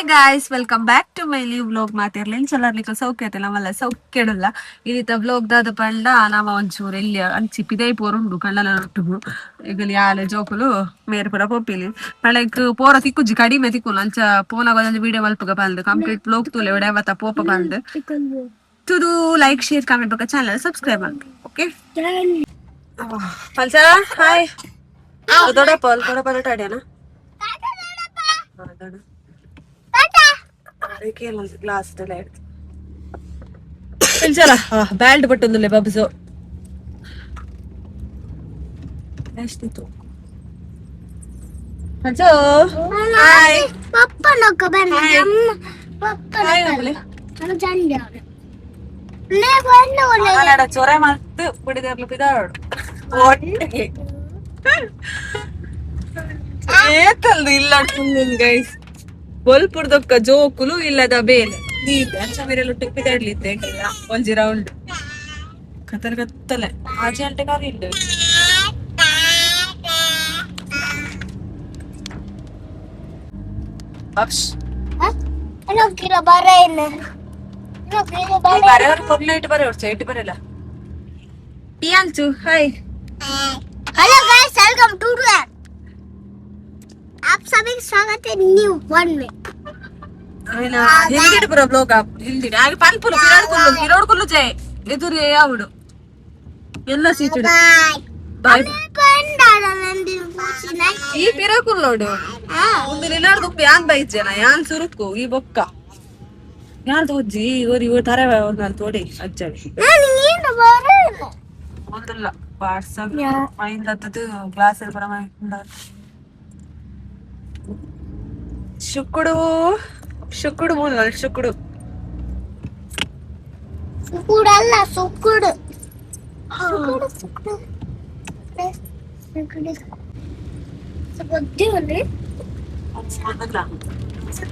Guys, welcome back to my new vlog. ಮಾತಿರ್ಲಿನ್ ಚಲರ್ಲಿಕ್ಕ ಸೌಖ್ಯತೆ ನಮ್ಮಲ್ಲ ಸೌಖ್ಯಡುಲ್ಲ. ಇದೀತ ವ್ಲಾಗ್ ದಾದ ಪಂಡ ನಮ ಒಂಚೂರು ಎಲ್ಲಿ ಅಂಚಿ ಪಿದೈ ಪೋರುಂಡು ಕಣ್ಣಲ ನೊಟ್ಟುಗು. ಈಗ ಯಾಲೆ ಜೋಕುಲು ಮೇರ್ ಪೂರ ಪೋಪಿಲಿ ಪಂಡ ಪೋರ ತಿಕ್ಕುಜಿ, ಕಡಿಮೆ ತಿಕ್ಕುನು. ಅಂಚ ಪೋನಾಗ ಒಂಜಿ ವಿಡಿಯೋ ಮಲ್ಪುಗ ಪಂದ್ ಕಂಪ್ಲೀಟ್ ವ್ಲಾಗ್ ತೂಲೆ ಒಡೆ ಅವತ್ತ ಪೋಪ ಪಂದ್ ತುದು ಲೈಕ್ ಶೇರ್ ಕಾಮೆಂಟ್ ಬೊಕ ಚಾನಲ್ ಸಬ್ಸ್ಕ್ರೈಬ್ ಮಾಡ್ರಿ. ಓಕೆ ಪಲ್ಸ, ಹಾಯ್ ದೊಡ್ಡಪ್ಪ, ದೊಡ್ಡಪ್ಪ ಟಾಡ್ಯಾನ ದೊಡ್ಡ ಗ್ಲಾಸ್ ಚಲ ಬ್ಯಾಲ್ಟ್ ಪಟ್ಟೊಂದುಲ್ಲೆ ಬಬ್ಸು ಎಷ್ಟಿತ್ತು ಪಲ್ಸು. ಹಾಯ್. ಪಪ್ಪನೊಕ್ಕ ಬನ್ನ. Hi. ಪಪ್ಪನ ಹಾಯ್ ಮಗಳೇ. ಚಂದ. ಚೊರೆ ಮಲ್ತ್ ಬಿಡಿದರ್ಲು ಪಿದಾಡು ಒಟ್ಟಿಗೆ ಏತಲ್ದು ಇಲ್ಲ ಗೈಸ್. ಬೊಲ್ಪುರ್ದೊಕ್ಕ ಜೋಕುಲು ಇಲ್ಲದ ಬೇಲೆ ನೀತೆ ಅಂಚ ಮೇರೆಲ್ಲ ಪಿದಾಡ್ಲಿತ್ತೆ ಒಂಜಿ ರೌಂಡ್ ಕತ್ತಲೆ ಕತ್ತಲೆ ಆಜಿ ಗಂಟೆ ಕಾರಿ ಇಲ್ಲ. ಅಪ್ಸ್. ಬರೆಯವ್ರು ಕೊರ್ಲೈಟ್ ಬರೆಯವ್ರು ಚೈಟ್ ಬರಲ್ಲ. ಪಿಯಾಂಚು hi. Hello guys, welcome to आप सभी का स्वागत है न्यू वन में. ಹಿಂದಿಡ್ ಪುರ ಬ್ಲೋಗ್ ಹಿಂದಿಡ್ ಆಗ ಪನ್ಪುಲು ಪಿರಾಡ್ಕುಲ್ಲು ಪಿರೋಡ್ಕುಲ್ಲು ಜೈ ಎದುರು ಯಾవుಡು ಎಲ್ಲ ಸೀಟುಡು. ಬಾಯ್. ಬಾಯ್. ಈ ಪಿರಕುಲ್ಲೋಡು ಒಂದು ನಿಲಾಡ್ ದುಪ್ಪು ಯಾನ್ ಬೈಜನ ಯಾನ್ ಸುರುಕು ಈ ಬೊಕ್ಕ ಯಾನ್ ತೋಜಿ ಇವರು ಇವರು ತರ ಒಂದು ತೋಡಿ ಅಜ್ಜಡಿ. ಒಂದಲ್ಲ ವಾಟ್ಸಪ್ ಮೈಂಡ್ ಹತ್ತದು ಗ್ಲಾಸ್ ಪರ ಮೈಂಡ್. ಶುಕ್ಕುಡು ಶುಕ್ಕುಡು ಮೂಲ ಶುಕ್ಕುಡು. ಸುಕ್ಕುಡಲ್ಲ, ಸುಕ್ಕುಡು ಸುಕ್ಕುಡು ಸುಕ್ಕುಡು ಸುಕ್ಕುಡು ಸುಕ್ಕುಡು.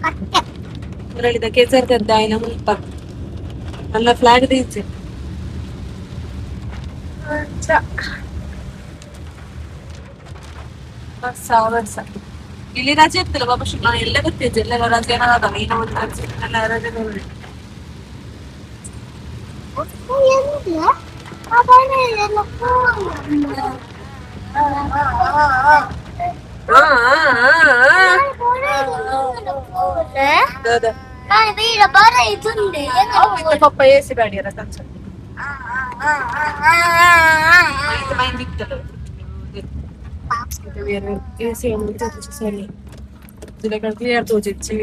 ಕಟ್ಟೆ. ಮುರಳಿದ ಕೇಸರ್ ಗದ್ದಾಯಿನ ಮುಲ್ಪ നല്ല ಫ್ಲಾಗ್ ದೀಚೆ. ವರ್ಷ ವರ್ಷ ಇಲ್ಲಿ ರಜೆ ಇತ್ತಲ್ಲ ಬಾಬಾ ಶಿವ ಎಲ್ಲ ಗೊತ್ತಿತ್ತು ಎಲ್ಲ ರಜೆ ಏನಾದ ನೀನು ಒಂದು ರಜೆ ಎಲ್ಲ ರಜೆ ನೋಡಿ. ಹಾ ಹಾ ಹಾ. ಪಪ್ಪ ಏಸಿ ಗಾಡಿಯರ ಕಂಚ ಮೈಂಡ್ ಇತ್ತಲ್ಲ ಎಸಿ ಸರಿ ಕ್ಲಿಯರ್ ತೋಜಿಚ್ಚಿ.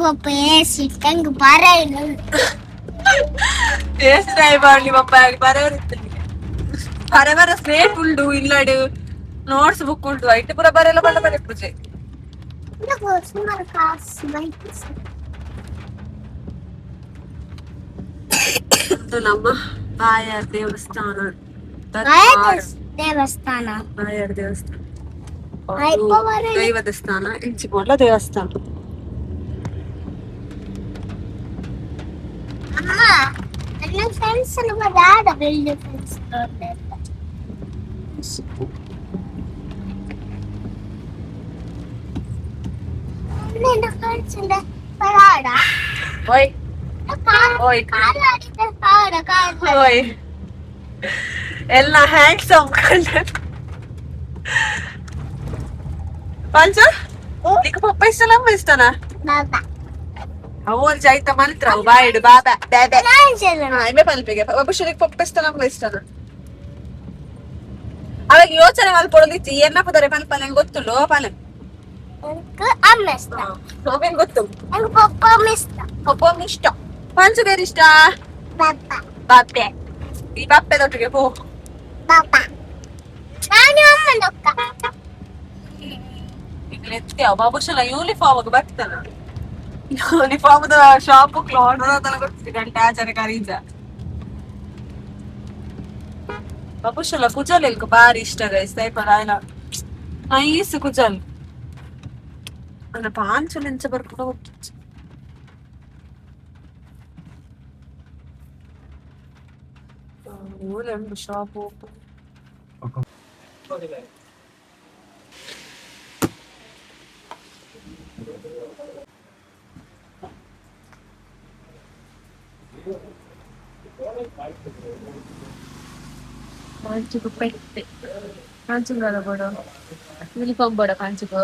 ಪಪ್ಪ ಏಸಿ ತಂಗ್ ಬರ. ಏಸಿ ಬಾರ್ಲಿ ಪಪ್ಪ ಬರೋರಿತ್ತು ಬರ ಬರ ಸ್ಲೇಟ್ ಉಂಡು ಇಲ್ಲಡು ನೋಟ್ಸ್ ಬುಕ್ ಉಂಟು ಐಟ್ ಪೂರ ಬರೆಲ್ಲ ಬಣ್ಣ ಬರೆ ಪೂಜೆ. ಸುಮಾರು ಕಾಸು ಬೈಕ್. ಇದು ನಮ್ಮ ಬಾಯಾರ್ ದೇವಸ್ಥಾನ. ದೇವಸ್ಥಾನ. ಬಾಯಾರ್ ದೇವಸ್ಥಾನ ದೈವದ ಸ್ಥಾನ ಇಂಚಿಪೋಡ್ಲ ದೇವಸ್ಥಾನ. ಅಮ್ಮ, ನನ್ನ ಫ್ರೆಂಡ್ಸ್ ಬರಾಡ ಬಿಲ್ಡ್ ಫ್ರೆಂಡ್ಸ್. ನನ್ನ ಫ್ರೆಂಡ್ಸ್ ಬರಾಡ. ಓಯ್ ಓಯ್. ಕಾಡ ಕಾಡ. ಓಯ್, ಎಲ್ಲ ಹ್ಯಾಂಡ್ಸಮ್ ಕಂಡ ಪಂಚ నీకు ಪಪ್ಪ ಇಷ್ಟನ ಅಮ್ಮ ಇಷ್ಟನಾ? ಬಾಬಾ. ಅವು ಒಂಜಿ ಐತ ಮಂತ್ರ ಅವು ಬಾಯಿಡು ಬಾಬಾ ಬ್ಯಾಬೆ. ನಾನು ಎಮ್ಮೆ ಪಲ್ಪಿಗೆ ಬಾಬುಷರಿಗೆ ಪಪ್ಪ ಇಷ್ಟನ ಅಮ್ಮ ಇಷ್ಟನ ಅವಾಗ ಯೋಚನೆ ಮಲ್ಪೊಡೊಂದಿತ್ತು ಎನ್ನ ಪುದರೆ ಪಲ್ಪ ನಂಗೆ ಗೊತ್ತುಂಡು ಪಾಲೆ. ಅಮ್ಮ ಇಷ್ಟ. ಅವೇನ್ ಗೊತ್ತು? ನಂಗೆ ಪಪ್ಪ ಅಮ್ಮ ಇಷ್ಟ. ಪಪ್ಪ ಅಮ್ಮ ಇಷ್ಟ, ಪಂಚುಗೇರ್ ಇಷ್ಟ. ಬಾಬಾ. ಬಾಪ್ಪೆ, ಈ ಬಾಪ್ಪೆದೊಟ್ಟಿಗೆ ಪೋ. ಬಾಬಾ, ನಾನು ಅಮ್ಮನೊಕ್ಕ. ಎತ್ತಿ ಬಾಬುಷಲ ಯೂನಿಫಾರ್ಮ್ ಬರ್ತಾನ ಯೂನಿಫಾರ್ಮ್ ಶಾಪ್ ಕ್ಲೋಡ್ ಗೊತ್ತು ಗಂಟೆ ಆಚಾರ ಕರೀಜ. ಬಾಬುಷಲ ಕುಜಲ್ ಎಲ್ಕ ಬಾರಿ ಇಷ್ಟ ಗೈಸ್. ದಯಪಡ ನೈಸ್ ಕುಜಲ್ ಅಂದ್ರೆ ಪಾಂಚುಲ್ ಎಂಚ ಬರ್ಕೊಂಡು ಗೊತ್ತಿತ್ತು. ಉಂಟು ಶಾಪ್ ಓಪನ್. ಕಾಂಚುಗು ಪೆಟ್ಟೆ ಕಾಂಚುಗು ಬೋಡು ಯೂನಿಫಾರ್ಮ್ ಬೋಡ ಕಾಂಚುಗು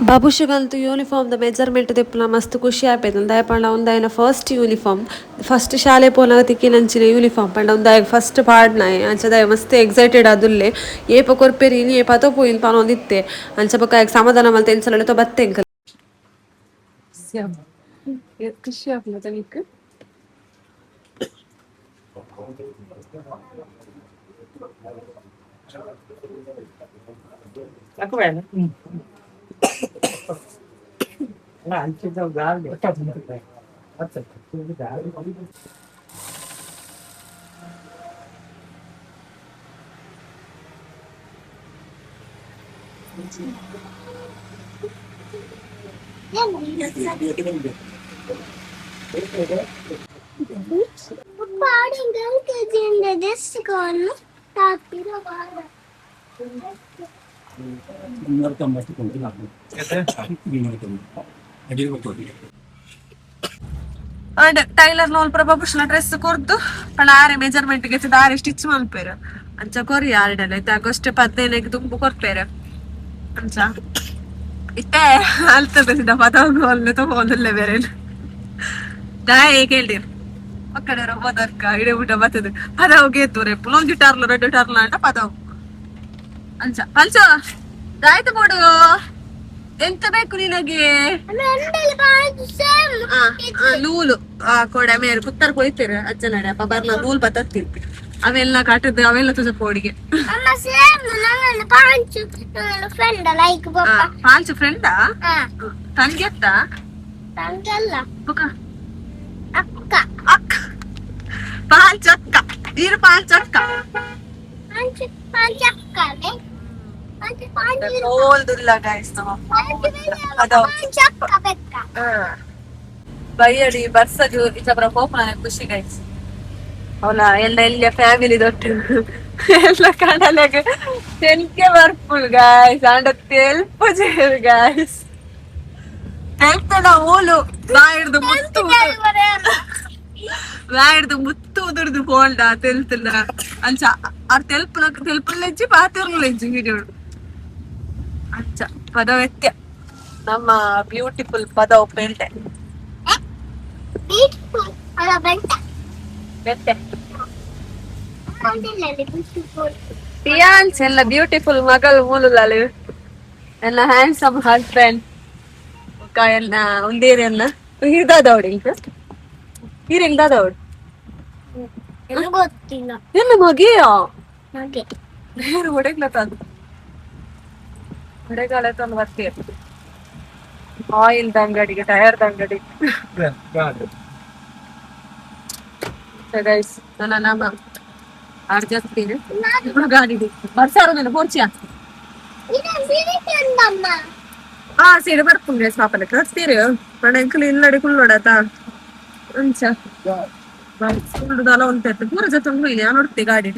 ಬಾಬುಷಗಂತೂ ಯೂನಿಫಾರ್ಮ್ ದ ಮೆಜರ್ಮೆಂಟ್ ದೆಪ್ಪುನ ಮಸ್ತ್ ಖುಷಿ ಆಪೇತು ದಾಯೆ ಪಂಡ ಉಂದಾಯಿನ first uniform first ಶಾಲೆ ಪೋನಾಗ ತಿಕ್ಕಿನಂಚಿನ ಯೂನಿಫಾರ್ಮ್ ಪಂಡ ಉಂದಾಯ ಫಸ್ಟ್ ಪಾಡ್ನಾಯೆ ಅಂಚ ದಾಯ ಮಸ್ತ್ ಎಕ್ಸೈಟೆಡ್ ಆದುಲ್ಲೆ ಏಪ ಕೊರ್ಪೆರಿ ಇನಿ ಏಪ ಪೋಯಿನ್ ಪನೊಂದಿತ್ತೆ ಅಂಚ ಬೊಕ್ಕ ಆಯಗ್ ಸಮಾಧಾನ ಮಲ್ತ್ ಎಂಚಲ ಬತ್ತೆ ಎಂಕಲ್ ಖುಷಿ ಆಪುಂಡು ನಿಕ್ಕ್. And tailor ನೋಲ್ ಪ್ರಭಾಭೂಷಣ dress ಕೊರ್ದು ಪಂಡ ಆರೆ ಮೆಜರ್ಮೆಂಟ್ ಗೆ ಆರೆ ಸ್ಟಿಚ್ ಮಲ್ಪೇರು ಅಂಚ ಕೊರಿ ಆರ್ಡಲ್ ಐತೆ ಆಗಸ್ಟ್ 15 ದುಂಬು ಕೊರ್ಪೇರು ಅಂಚ ಇತ್ತೆ ಅಲ್ತದ ಪದವು ಅಲ್ಲ ತಗೋದಲ್ಲ ಬೇರೆ ದಾಯ ಕೇಳ್ದಿರ್ ಪಕ್ಕಡೆ ಬದರ್ಕ ಇಡೆ ಊಟ ಬತ್ತದ ಪದವು ಗೇತೂರೆ ಒಂಜಿ ಟರ್ಲು ರೆಡ್ ಟರ್ಲು ಅಂಟ ಪದವು ಅಂಚ ಪಂಚ ದಾಯ್ತು ಬೋಡು ಎಂತ ಬೇಕು ನಿನಗೆ? ನೂಲು ಕೊಡೆ ಮೇರೆ ಪುತ್ತರ್ ಕೊಯ್ತೇರೆ ಅಜ್ಜನಡೆ ಅಪ್ಪ ಬರ್ಲ ನೂಲು ಬತ್ತತ್ತಿ ಅವೆಲ್ಲ ಕಟ್ಟದ್ದು ಅವೆಲ್ಲ ತುಜ ಪೋಡಿಗೆ. ಪಾಂಚು ಫ್ರೆಂಡಾ ತಂಗಿ ಅತ್ತ ಅಕ್ಕ ಅಕ್ಕ ಪಾಂಚಕ್ಕ ಇರು ಪಾಂಚಕ್ಕ ಬೈಯಡಿ ಬರ್ಸದು ಇಚಬ್ರ ಪೋಪುನ ಖುಷಿ ಗೈಸ್. ಅವನ ಎಲ್ಲ ಎಲ್ಲ ಫ್ಯಾಮಿಲಿ ದೊಡ್ಡ ಎಲ್ಲ ಕಡಲೆಗೆ ತೆಲ್ಕೆ ಬರ್ಪುಲ್ ಗಾಯ್ಸ್ ಅಂಡ ತೆಲ್ಪು ಜೇರು ಗಾಯ್ಸ್ ತೆಲ್ತಡ ಓಲು ಬಾಯಿಡ್ದು ಮುತ್ತು ಬಾಯಿಡ್ದು ಮುತ್ತು ಉದುರ್ದು ಪೋಂಡ ತೆಲ್ತುಂಡ ಅಂಚ ಆರ್ ತೆಲ್ಪುನ ತೆಲ್ಪುಲೆಜ್ಜಿ ಪಾತೆರ್ಲೆಜ್ಜಿ ವಿಡಿಯೋ ಅಂಚ ಪದವೆತ್ಯ ನಮ್ಮ ಬ್ಯೂಟಿಫುಲ್ ಪದವು ಪೇಂಟೆ ಬ್ಯೂಟಿಫುಲ್ ಅಲ್ಲ ಬೆಂಟ ಬೆಟ್ಟೆ ಬ್ಯೂಟಿಫುಲ್ ಟಿಯಾನ್ಸ್ ಎಲ್ಲ ಬ್ಯೂಟಿಫುಲ್ ಮಗಳು ಮೂಲುಲಾಲು ಎಲ್ಲ ಹ್ಯಾಂಡ್ಸಮ್ ಹಸ್ಬೆಂಡ್ ಎಲ್ಲ ಉಂದೇರಿ ಎಲ್ಲ ಇದಾದವಡು ಇಂಕ ಹೀರೆಂಗ್ ದಾದವಡು ನನಗೆ ಗೊತ್ತಿಲ್ಲ. ಎಲ್ಲ ಮಗೆಯ ಹಾಗೆ ಬೇರೆ ಹೊಡೆಗ್ಲ ತಂದು ಹೊಡೆಗಾಲ ತಂದು ಬರ್ತೀರ ಆಯಿಲ್ ಅಂಗಡಿಗೆ ಟೈರ್ ಅಂಗಡಿ ಗೈಸ್ ನನ್ನ ನಮ್ಮ ಅರ್ಜಸ್ತೀನಿ ಗಾಡಿ ಬರ್ಸಾರ ಪೋರ್ಚಿಯಾ ಇದು ಸೀರೆ ತಂದಮ್ಮ. ಆ ಸೀರೆ ಬರ್ಪುಂಡೆ ಪಾಪನ ಕರ್ತೀರಿ ಪಂಡ ಎಂಕಲ್ ಇಲ್ಲಡೆ ಕುಳ್ಳೋಡತ ಅಂಚ ಕುಳ್ಳುದಲ ಉಂಟು ಪೂರ ಜೊತೆ ಉಂಡು ಇಲ್ಲಿ ನೋಡ್ತಿ ಗಾಡಿ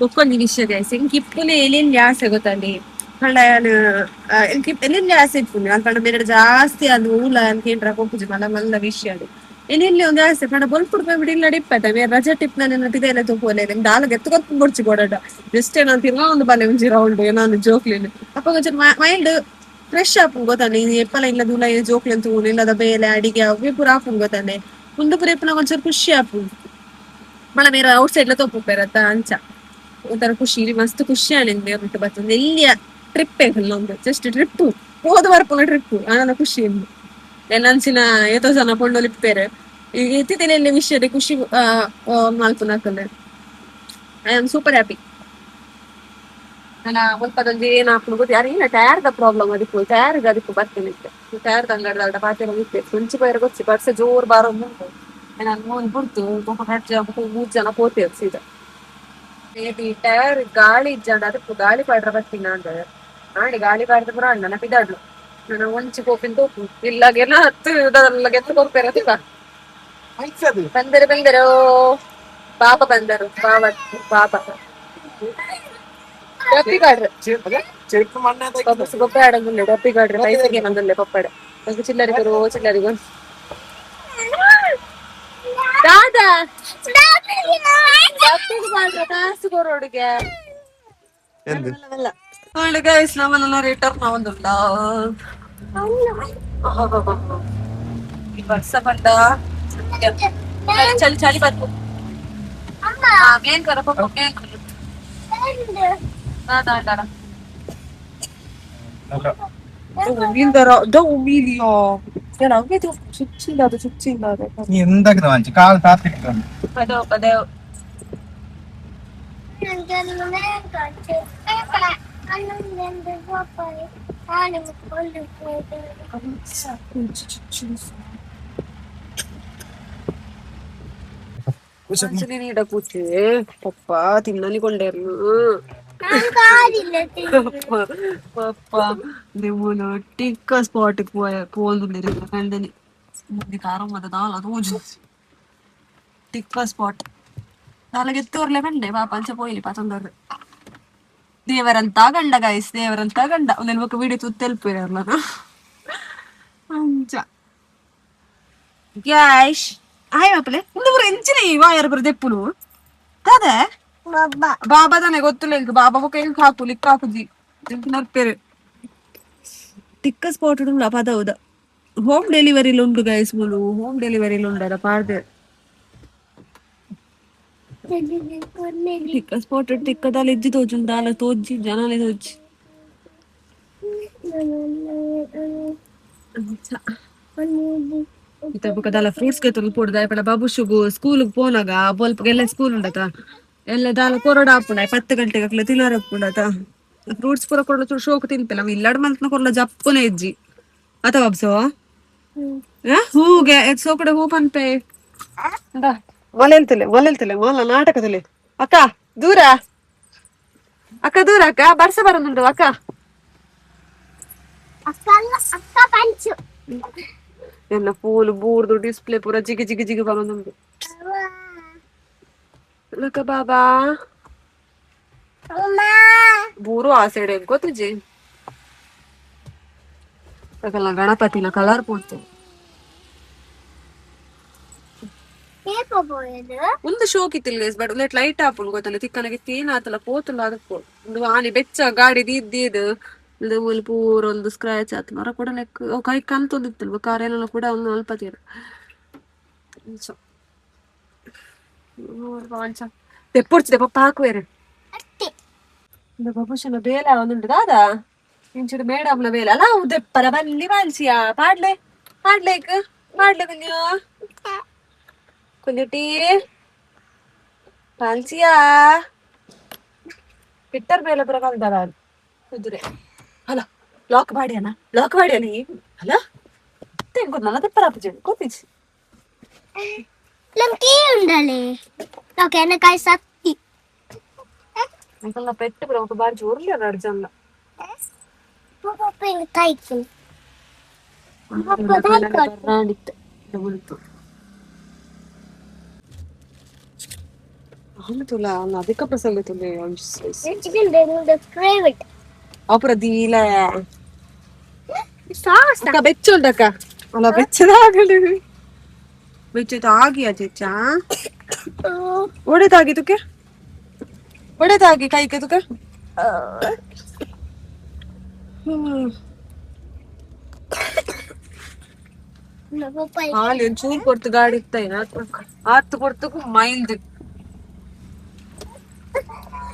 ಬೊಕ್ಕೊಂಜಿ ವಿಷಯ ಗೈಸ್ ಎಂಕ್ ಇಪ್ಪುನೆ ಎಲ್ಲಿಂದ ಆಸೆ ಗೊತ್ತಂడి ಪಂಡ ಯಾನ್ ಎಂಕ್ ಎಲ್ಲಿಂದ ಆಸೆ ಇಪ್ಪುನೆ ಅಲ್ಲಿ ಪಂಡ ಬೇರೆ ಜಾಸ್ತಿ ಅದು ಊಲ ಅಂತ ಏನ್ರ ಪೋಪುಜಿ ಮಲ್ಲ ಮಲ್ಲ ವಿಷಯ ಅದು ಎಲ್ಲಿ ಒಂದು ಆಸೆ ಪಂಡ ಬೊಲ್ಪುಡು ಪೋಯಿ ಇಲ್ಲ ಇಪ್ಪತ್ತ ಬೇರೆ ರಜೆ ಟಿಪ್ ನಾನು ಪಿದೆಲ್ಲ ತೂಪೋಲೆ ನಿಮ್ದು ದಾಲ ಎತ್ತು ಬೊಡ್ಚಿ ಕೊಡಡ ಜಸ್ಟ್ ನಾನು ತಿರ್ಗಾ ಒಂದು ಬಲೆ ಒಂಜಿ ರೌಂಡ್ ಏನಾನು ಜೋಕ್ಲಿನ್ ಅಪ್ಪ ಒಂಚೂರು ಮೈಂಡ್ ಫ್ರೆಶ್ ಆಪುಂಡು ಗೊತ್ತಾನೆ ಎಪ್ಪಲ ಇಲ್ಲ ದೂಲ ಜೋಕ್ಲಿನ್ ತೂನು ಇಲ್ಲದ ಬೇಲೆ ಅಡಿಗೆ ಅವೆ ಪೂರ ಆಪುಂಡು ಗೊತ್ತಾನೆ ಮುಂದೆ ಪೂರ ಎಪ್ಪನ ಒಂಚೂರು ಖುಷಿ ಆಪುಂಡು ಮಳ ಬೇರೆ ಔಟ್ ಸೈಡ್ ಲ ತೋಪುಪೇರತ್ತ ಅಂಚ ಒಂಥರ ಖುಷಿ ಇಲ್ಲಿ ಮಸ್ತ್ ಖುಷಿ ಆನಿಂದ ಮೇರ್ ಬತ್ತಂದು ಎಲ್ಲಿಯ ಟ್ರಿಪ್ ಒಂದು ಜಸ್ಟ್ ಟ್ರಿಪ್ ಹೋದ ಬರ್ಪುನ ಟ್ರಿಪ್ ಆನಂದ ಖುಷಿ ಇಂದು ಎನ್ನಂಚಿನ ಏತೋ ಜನ ಪೊಣ್ಣುಲು ಇಪ್ಪೇರು ಎತ್ತಿನ ವಿಷಯದ ಖುಷಿ ಮಲ್ಪುನಕುಲು I am super happy. ನನ್ನ ಮುಲ್ಪದೊಂಜಿ ಏನ್ ಆಪುಂಡು ಗೊತ್ತಿ ಯಾರು ಇಲ್ಲ ಟೈರ್ ದ ಪ್ರಾಬ್ಲಮ್ ಅದಕ್ಕೂ ಟೈರ್ ಅದಕ್ಕೂ ಬರ್ತೇನೆ ಟೈರ್ ಅಂಗಡಿ ಅಲ್ಟ ಪಾತೆರ ಇತ್ತೆ ಮುಂಚೆ ಪೈರ ಗೊಚ್ಚಿ ಬರ್ಸೆ ಜೋರ್ ಬಾರೊಂದು ಉಂಟು ನಾನು ಮೂನ್ ಬುಡ್ತು ಮೂರ್ ಜನ ಪೋತೇವೆ ಸೀದಾ ಮೇಬಿ ಟೈರ್ ಗಾಳಿ ಇಜ್ಜಂಡ ಅದಕ್ಕೂ ಗಾಳಿ ಪಾಡ್ರ ಬರ್ತೀನಿ ಅಂದ ಆಂಡಿ ಗಾಳಿ ಪಾಡ್ದ ಪುರ ಅಣ್ಣ ಪಿದಾಡ್ಲು ನಾನು ಒಂಚಿ ಪೋಪಿನ ತೋಪು ಇಲ್ಲಾಗೆಲ್ಲ ಹತ್ತು ಗೆತ್ತು ಕೊರ್ಪೇರ ತಿಕ್ಕ ಬಂದರು ಬಂದರು ಪಾಪ ಬಂದರು ಪಾಪ ಪಾಪ ಡಬ್ಬಿ ಕಾಡ್ರಿ. ചെരുപ്പ് മണ്ണേ. ಗೊಬ್ಬರ ಆಡಂಗಿಲ್ಲ, ಡಬ್ಬಿ ಕಾಡ್ರಿ. ಪೈಸೆಗೆ ಬಂದಿಲ್ಲ ಪಪ್ಪಾಡ. ನಂಗೆ ಚಿಲ್ಲರಿಗರು ಚಿಲ್ಲರಿಗು ದಾದಾ ಡಬ್ಬಿಗೆ ಮಾಡ್ರ ಕಾಸು ಕೊರೋಡುಗೆ. എന്ത്? ಗೈಸ್, ನಮ್ಮನ್ನೆಲ್ಲ ರಿಟರ್ನ್ ಆವೊಂದುಲ್ಲ. ಈ ವರ್ಷ ಬಂದ ಚಳಿ ಚಳಿ ಬಂತು. ಅಮ್ಮ. ಮೇನ್ ಕರ ಪಪ್ಪ ಮೇನ್ ಕರ. ದಾದಾ ಉಮಿಲ್ದರ ಉಮಿಲಿಯೋ നീ എന്താക്കുന്ന വാങ്ങിച്ചു കാൽ താത്തിട്ടുണ്ട്. ಪದೋ ಪದೋ. ನೀಡ ಕೂಚೆ ಪಪ್ಪ ತಿನ್ನಲಿ ಕೊಂಡೇರ್ನು. ಪಪ್ಪ ದೇವನ ಟಿಕ್ಕ ಸ್ಪಾಟ್ ಪೋಂದುಲ್ಲೆರ್ ಕಂಡನಿ ಮುಂದೆ ಕಾರ ಮದ ದಾಲ ತೋಜು ಟಿಕ್ಕ ಸ್ಪಾಟ್ ದಾಲಗೆತ್ತೋರ್ಲೆ ಕಂಡೆ ಪಾಪ ಅಂಚ ಪೋಯಿಲಿ ಪತೊಂದೋರ್ಲೆ. ದೇವರಂತ ಗಂಡ ಗೈಸ್, ದೇವರಂತ ಗಂಡ. ಒಂದೆಲ್ ಬೊಕ ವಿಡಿಯೋ ತೂತ್ ತೆಲ್ಪುವೆರ್ಲ ಅಂಚ. ಗ್ಯಾಶ್ ಆಯ್ ಮಾಪಲೆ ಉಂದು ಪೂರ ಎಂಚಿನ ಈ ವಾಯರ್ ಪೂರ ದೆಪ್ಪುನು ದಾದೆ? ಬಾಬಾ ತಾನೆ ಗೊತ್ತಿಲ್ಲ ಇಂಕ್. ಬಾಬಾ ಬೊಕ ಎಂಕ್ ಹಾಕು ಲಿಕ್ಕ ಹಾಕುಜಿ ಎಂಕ್ ನರ್ಪೆರ್. ಟಿಕ್ಕ ಸ್ಪಾಟ್ ಉಂಡು ಪದವುದ ಹೋಮ್ ಡೆಲಿವರಿಲ್ ಉಂಡು ಗೈಸ್. ಮುಲು ಹೋಮ್ ಡೆಲಿವರಿಲ್ ಉಂಡದ ಪಾಡ್ದೆ. ಟಿಕ್ಕ ಸ್ಪಾಟ್ ಟಿಕ್ಕದಾಲ ಇಜ್ಜಿ ತೋಜುಂಡು, ದಾಲ ತೋಜ್ಜಿ, ಜನಲೆ ತೋಜ್ಜಿ ಅಂಚ. ಇತ್ತೆ ಬೊಕ ದಾಲ ಫ್ರೂಟ್ಸ್ ಗೆತೊಂದು ಪೋಡು ದಾಯೆ ಪಂಡ ಬಾಬುಷುಗು ಸ್ಕೂಲ್ ಪೋನಾಗ ಬೊಲ್ಪುಗು ಎಲ್ಲ ಸ್ಕೂಲ್ ಉಂಡತ, ಎಲ್ಲ ದಾಲ ಕೊರೊಡು ಆಪುಂಡು. 10 ಗಂಟೆಗೆ ಅಕ್ಲೆ ತಿನರೆ ಉಪ್ಪುಂಡತ. ಫ್ರೂಟ್ಸ್ ಪೂರ ಕೊರೊಡು, ಚೂರು ಶೋಕು ತಿನ್ಪೆಲ. ಇಲ್ಲಡ್ ಮಲ್ತ್ನ ಕೊರ್ಲ ಜಪ್ಪುನ ಇಜ್ಜಿ ಅತ ಬಾಬ್ಸು? ಹೂಗೆ ಸೋಕಡೆ ಹೂ ಪನ್ಪೆ ಮೊಲೆಲ್ತಲೆ ಮೊಲೆಲ್ತಲೆ ಮೊಲ ನಾಟಕದಲ್ಲಿ. ಅಕ್ಕ ದೂರ, ಅಕ್ಕ ದೂರ, ಅಕ್ಕ ಬರ್ಸ ಬರೋದುಂಟು ಅಕ್ಕ. ಅಕ್ಕ ಅಕ್ಕ ಪಂಚು. ಎಲ್ಲ ಫೋನ್ ಬೂರ್ದು ಡಿಸ್ಪ್ಲೇ ಪೂರ ಜಿಗಿ ಜಿಗಿ ಜಿಗಿ ಬರೋದುಂಟು. ಲಕ ಬಾಬಾ. ಬೂರು ಆ ಸೈಡ್ ಗೊತ್ತಿಜ್ಜಿ. ಗಣಪತಿನ ಕಲರ್ ಪೂರ್ತಿ. ಒಂದು ಶೋಕ್ ಇತ್ತಿಲ್ಲ ಗೈಸ್, ಬಟ್ ಉಂದೆಟ್ ಲೈಟ್ ಆಪುಂಡು ಗೊತ್ತಲ್ಲ. ತಿಕ್ಕನಗೆ ಏನಾತಲ್ಲ ಪೋತುಲ್ಲ ಅದಕ್ಕೂ ಒಂದು ಆನಿ ಬೆಚ್ಚ ಗಾಡಿ ದೀದ್ ಉಂದು ಮೂಲು ಪೂರ ಒಂದು ಸ್ಕ್ರಾಚ್ ಆತು. ಮರ ಕೂಡ ನೆಕ್ ಕೈ ಕಂತೊಂದಿತ್ತಲ್ವ ಕಾರ್ ಏನೆಲ್ಲ ಕೂಡ ಒಂದು ಅಲ್ಪ ತೀರ ತೆಪ್ಪೊಡ್ಚಿದೆ ಪಪ್ಪ ಹಾಕುವೇರು. ಬಬುಷನ ಬೇಲೆ ಒಂದುಂಟು ದಾದಾ ಇಂಚಿಡು ಮೇಡಮ್ನ ಬೇಲೆ ಅಲ್ಲ. ದೆಪ್ಪರ ಬಲ್ಲಿ ಬಾಲ್ಸಿಯಾ ಪಾಡ್ಲೆ ಪಾಡ್ಲೇಕ್ ಪಾಡ್ಲೆ ಕುഞ്ഞു കുഞ്ഞുട്ടി ಪಾಲ್ಸಿಯಾ ಪಿಟ್ಟರ್ ಮೇಲೆ ಪುರ ಕಲ್ದಾರ ಕುದುರೆ ಅಲ್ಲ. ಲಾಕ್ ಮಾಡ್ಯಾನ, ಲಾಕ್ ಮಾಡ್ಯಾನ ಈ ಅಲ್ಲ. ತೆಂಗು ನನ್ನ ತೆಪ್ಪರ ಹಾಪುಜಿ ಗೊತ್ತಿಜ್ಜಿ. ಲಂಕಿ ಉಂಡಲೆ ಓಕೆ ಕಾಯಿ ಸತ್ತಿ. ಅಂಕಲ್ನ ಪೆಟ್ಟು ಪುರ ఒక ಬಾರಿ ಜೋರ್ಲಿ ಅರ್ಜನ್ಲ. ಪಪ್ಪ ಹಿಂಗ್ ಕಾಯ್ತು. ತುಲ ಅಧಿಕ ಪ್ರಸಂಗ ತುಲೆ. Chicken favourite. ಅಪುರ ದೀಲ. ಸಾಸ್. ಅಕ್ಕ ಬೆಚ್ಚ ಉಂಟಕ್ಕ ಅಲ್ಲ, ಬೆಚ್ಚದಾಗಲಿ ಬೆಚ್ಚ ಆಗಿ ಅಚೆಚ್ಚ ಒಡೆದಾಗಿ ತುಕೆ ಒಡೆದಾಗಿ ಕೈಗೆ ತುಕೆ. ಪಪ್ಪ. ಹಾಲು ಒಂಚೂರು ಕೊಡ್ತು ಗಾಡಿ ಇತ್ತ ಆತು ಕೊಡ್ತು ಮೈಲ್ದು.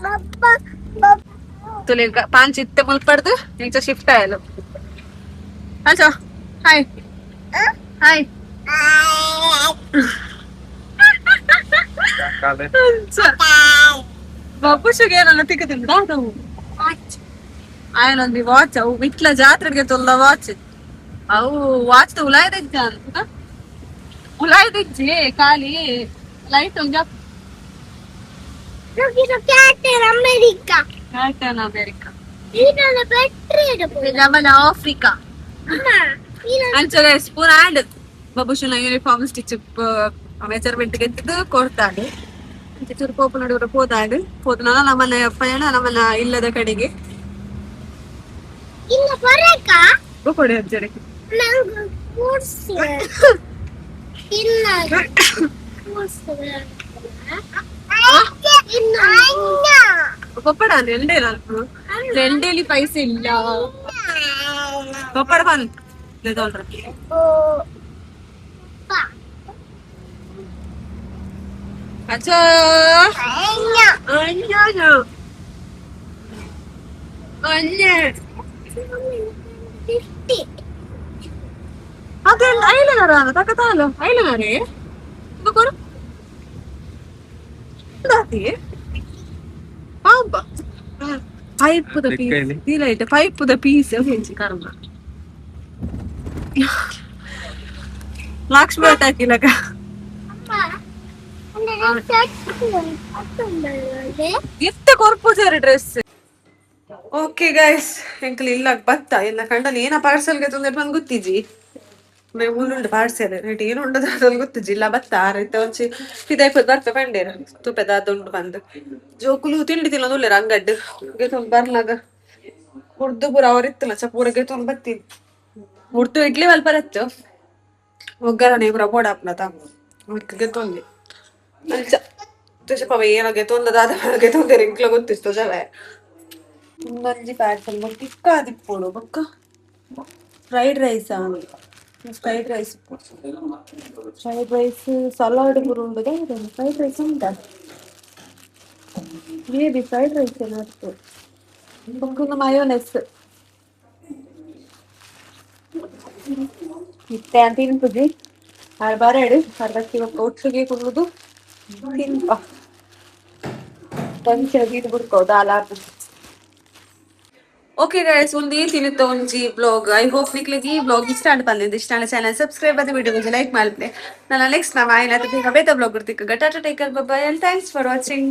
ಪಪ್ಪ. ತುಲೆ ಪಾಂಚ್ ಇತ್ತೆ ಮುಲ್ಪಡ್ದು ಇಂಚ ಶಿಫ್ಟ್ ಆಯಲು. ಅಂಚ ಹಾಯ್ ಹಾಯ್ ಅಂಚ ಬಬ್ಬುಷುಗೆ ಏನಲ್ಲ ತಿಕ್ಕುತ್ತಿಲ್ಲ ದಾದವು ಆಯನೊಂದು ವಾಚ್. ಅವು ವಿಟ್ಲ ಜಾತ್ರೆಗೆ ತೊಲ್ಲ ವಾಚ್. ಅವು ವಾಚ್ ಉಲಾಯ್ದಿಜ್ಜ ಅಂತ ಉಲಾಯ್ದಿಜ್ಜಿ, ಖಾಲಿ light ಒಂಜ. Captain America. Captain America. ಇದನ್ನ ಬೆಟ್ರಿ. ನಮ್ಮನ ಆಫ್ರಿಕಾ. ಅಂಚ ಗೈಸ್ ಪೂರ ಆಂಡ್. ಬಬುಷನ ಯೂನಿಫಾರ್ಮ್ ಸ್ಟಿಚ್ ಮೆಜರ್ಮೆಂಟ್ ಗೆದ್ದು ಕೊಡ್ತಾಳೆ. ಚೂರು ಪೋಪು ನಡುವೆ ಪೋದಾಡು ಪೋದ ನಮ್ಮನೆ ಪಯಣ ನಮ್ಮನ ಇಲ್ಲದ ಕಡೆಗೆ. ಇಲ್ಲ ಬರಕ. ಕೊಡಿ ಅಜ್ಜರೆ. ನಂಗೆ ಕೂಡ್ಸಿ ಇಲ್ಲ, ಕೂಡ್ಸಿ ಇಲ್ಲ. ಪಪ್ಪಡ ಎಂಡೆ ಎಂಡೇಲಿ ಪೈಸೆ ಇಲ್ಲ. ಪಪ್ಪಡ ಬನ್. ಅಚ್ಚಾ. ಅಯ್ಯೋ ಅಯ್ಯೋ. ಅದೇ ಐಲನರ ತಕ ತಾಲು ಐಲನರೇ ಕೊಡು. ಪಾಂಬ ಪೈಪುದ ಪೀಸ್ ತೀಲೈಟ್ ಪೈಪುದ ಪೀಸ್ ಹೆಂಚಿ ಕರ್ಮ ಲಕ್ಷ್ಮಿ ಹಾಕಿಲಕ. ಇತ್ತ ಕೊರ್ಪುಜಾರಿ ಡ್ರೆಸ್. ಓಕೆ ಗೈಸ್, ಎಂಕಲ್ ಇಲ್ಲ ಬತ್ತ ಎಲ್ಲ ಕಂಡಲ್ಲಿ ಏನ ಪಾರ್ಸಲ್ಗೆ ತೊಂದರೆ ಬಂದು ಗೊತ್ತಿಜಿ. ಉಂಡು ಪಾರ್ಸೆಲ್ ರೇಟ್ ಏನು ಉಂಡದ ಅದೊಂದು ಗೊತ್ತಿಜಿ. ಇಲ್ಲ ಬತ್ತ ಆರೈತೆ ಒಂಚಿ ಪಿದಾಯ್ಪದ ಬರ್ಪೆ ಪಂಡೇರ ತುಪ್ಪೆದ ಅದೊಂಡು ಬಂದು ಜೋಕುಲು ತಿಂಡಿ ತಿನ್ನೋದು ಅಂಗಡ್ಡು ಗೆತೊಂದು ಬರ್ಲಾಗ ಉರ್ದು ಪೂರ ಅವರಿತ್ತಲ್ಲ ಚ ಪೂರ ಗೆತೊಂದು ಬತ್ತೀನಿ. ಉರ್ದು ಇಡ್ಲಿ ಮಲ್ಪರತ್ತು ಒಗ್ಗರಣೆ ಪೂರ ಬೋಡಾಪ್ನತ ಗೆತೊಂದು ಅಂಚ ತುಷ ಏನೋ ಗೆತೊಂದದಾದ ಗೆತೊಂದೇರು ಇಂಕ್ಲ ಗೊತ್ತಿತ್ತು ಜವೆ. ಒಂದೊಂಜಿ ಪಾರ್ಸೆಲ್ ಬೊಕ್ಕ ತಿಕ್ಕಾದಿಪ್ಪೊಡು ಬೊಕ್ಕ fried rice, fried rice, fried rice, salad ಪೂರ ಉಂಡುದ. ಫ್ರೈಡ್ ರೈಸ್ ಉಂಟಾ? ಮೇ ಬಿ ಫ್ರೈಡ್ ರೈಸ್ ಏನಾದ್ರು. ಬೊಕ್ಕ ಮಯೋನೆಸ್. ಇತ್ತೆ ಅಂತ ತಿನ್ಪುಜಿ ಆರ್ ಬರಡು ಅರ್ಧಕ್ಕೆ ಬೊಕ್ಕ ಒಟ್ಟಿಗೆ ಕುಲ್ಲುದು ತಿನ್ಪ ಕೊಂಚ ದೀದ್ ಬುಡ್ಕೊ ದಾಲ. ಓಕೆ ಗೈಸ್, ಒಂದು ಈ ತಿನ್ನುತ್ತ ಒಂಜಿ ಬ್ಲಾಗ್. I hope ನಿಕ್ಲೆಗ್ ಈ ಬ್ಲಾಗ್ ಇಷ್ಟ ಆಂಡ್ ಪನ್ಲೆ. ಇಷ್ಟ ಆಂಡ ಚಾನಲ್ ಸಬ್ಸ್ಕ್ರೈಬ್ ಆದ್ ವಿಡಿಯೋ ಲೈಕ್ ಮಲ್ಪಲೆ. ನನ್ನ ನೆಕ್ಸ್ಟ್ ನಾವು ಆಯ್ನ ಬೇಗ ಬೇತ blog ತಿಕ್ಕ. Tata, take care, bye and thanks for watching.